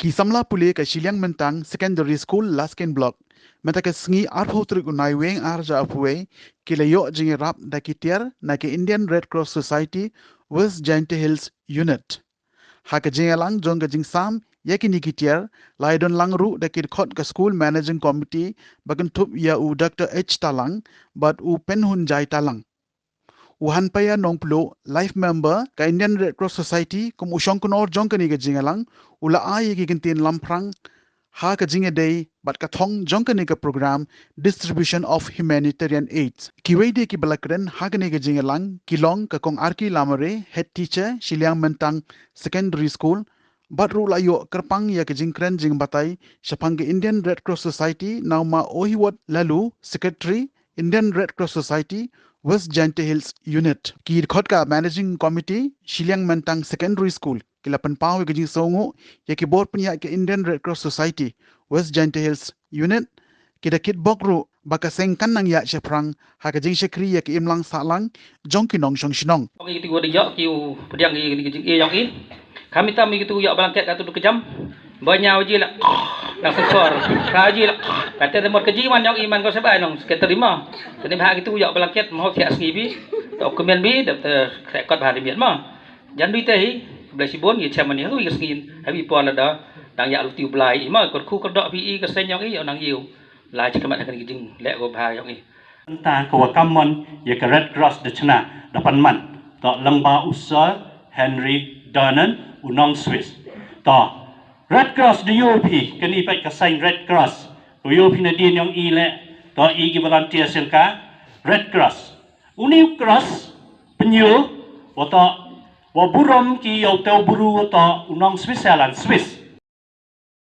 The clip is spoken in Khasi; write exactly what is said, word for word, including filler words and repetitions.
Ki samla pule ka Shilliang Myntang Secondary School, Laskin Block, mynta ka sngi arphew tarik u Naiwieng ar hajar arphew wei, ki la ïoh jingïarap da ki tiar na ka Indian Red Cross Society West Jaintia Hills Unit. Ha ka jingïalang jong ka jingsam ïa kine ki tiar, la ïadon lang ruh da ki dkhot ka School Managing Committee ba kynthup ïa u Doctor H Talang bad u Penhun Jai Talang. U Hanpaya Nongpluh, Life Member ka Indian Red Cross Society, kum u shongknor jong kane ka jingïalang, u la ai ïa ki kyntien lamphrang ha ka jingïadei bad ka thong jong kane ka program Distribution of Humanitarian Aids. Kiwei de kiba la kren ha kane ka jingïalang ki long ka Kong Arki Lamare, Head Teacher, Shilliang Myntang Secondary School, bad ruh la ïoh kyrpang ïa ka jingkren jingbatai shaphang ka Indian Red Cross Society na u Ma Ohiwot Lalu, Secretary, Indian Red Cross Society West Jaintia Hills Unit. Ki dkhot ka Managing Committee Shilliang Myntang Secondary School ki la pynpaw ïa ka jingsngewnguh ïa ki bor pynïaid ka Indian Red Cross Society West Jaintia Hills Unit, ki da kitbok ruh ba ka seng kan nang ïaid shaphrang ha ka jingshakri ïa ka imlang sahlang jong ki nongshong shnong. Ong ïa kitu ki dei ïoh ki u pdiang ïa kine ki jingeh ïoh i. Kami tam ïa kitu ïoh blanket katu du kejam. Ba ñiaw ji la. Nang sensor. Ka ji la. Kata te mot ka ji man ïoh i man ko sebai nong seketer lima. Tani ba kitu ïoh blanket mo thiah sngi bi. To kemen bi dap te krekot ba di miet ma. Jan dui te hi. Blai sibun ïa chairman ïa wi ka sngi. Habi pon la da. Dang ïa luti blai i ma kot khu kerdok bi i ka sen ïoh i ïoh nang ïoh. Lai chi kemat ha kane ki jingleh ko bha ïoh i. Mynta ka wa kammon ïa ka Red Cross da chna da pan man. To lyngba u Sir Henry Durnan u nong Swiss. To Red Cross da ïoh phi kane pat ka sign Red Cross. Ko ïoh phi na dien ïong i leh. To i ki volunteer sien ka Red Cross. Uni u cross pynïoh wa to wa burom ki ïa u teu bru wa to u nong Switzerland Swiss.